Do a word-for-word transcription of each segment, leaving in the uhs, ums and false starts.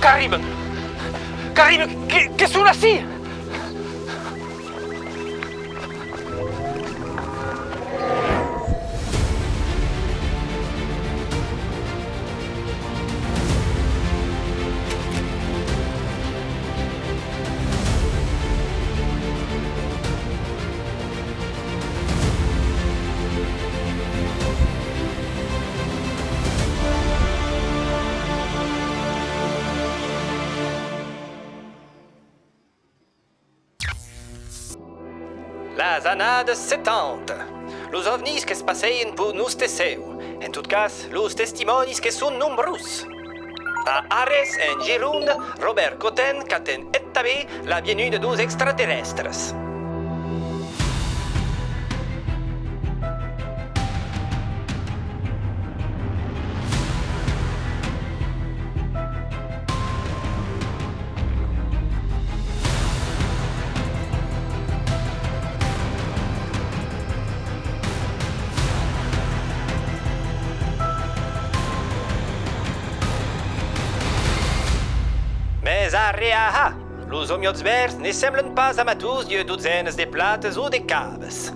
Qu'arriban! Qu'arriban! Que, que son ací! Las annadas setanta. Los ovnis que's passèjan pel nòste cèu. En tot cas, los testimònis que son nombrós. A Arès, en Gironda, Robert Cotten qu'atend eth tanben la vienuda deus extraterrèstres. Mès arré ahan! Los omiòts verds ne semblan pas amators d'ua dotzena de platas o de cabas.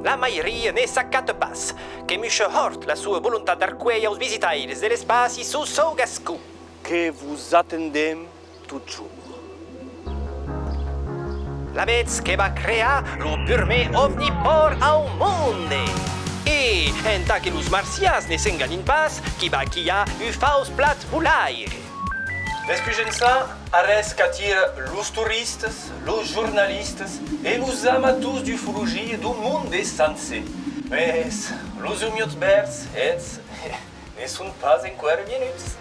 La mairia ne s'acata pas, que muisha hòrt la sua volontat d'arcuélher aus visitaires de l'espaci sus sòu gascon. Que vos atendem totjorn. Lavetz que va crear lo purmèr ovnipòrt au monde! E, entà que los marcians ne s'enganhin pas, qu'i va quilhar un faus plat volaire. Despuish ençà, Arès qu'atira los toristas, los jornalistas e los amators d'ufologia deu monde sancer. Mès los omiòts verds, eths, ne son pas enqüèra vienuts.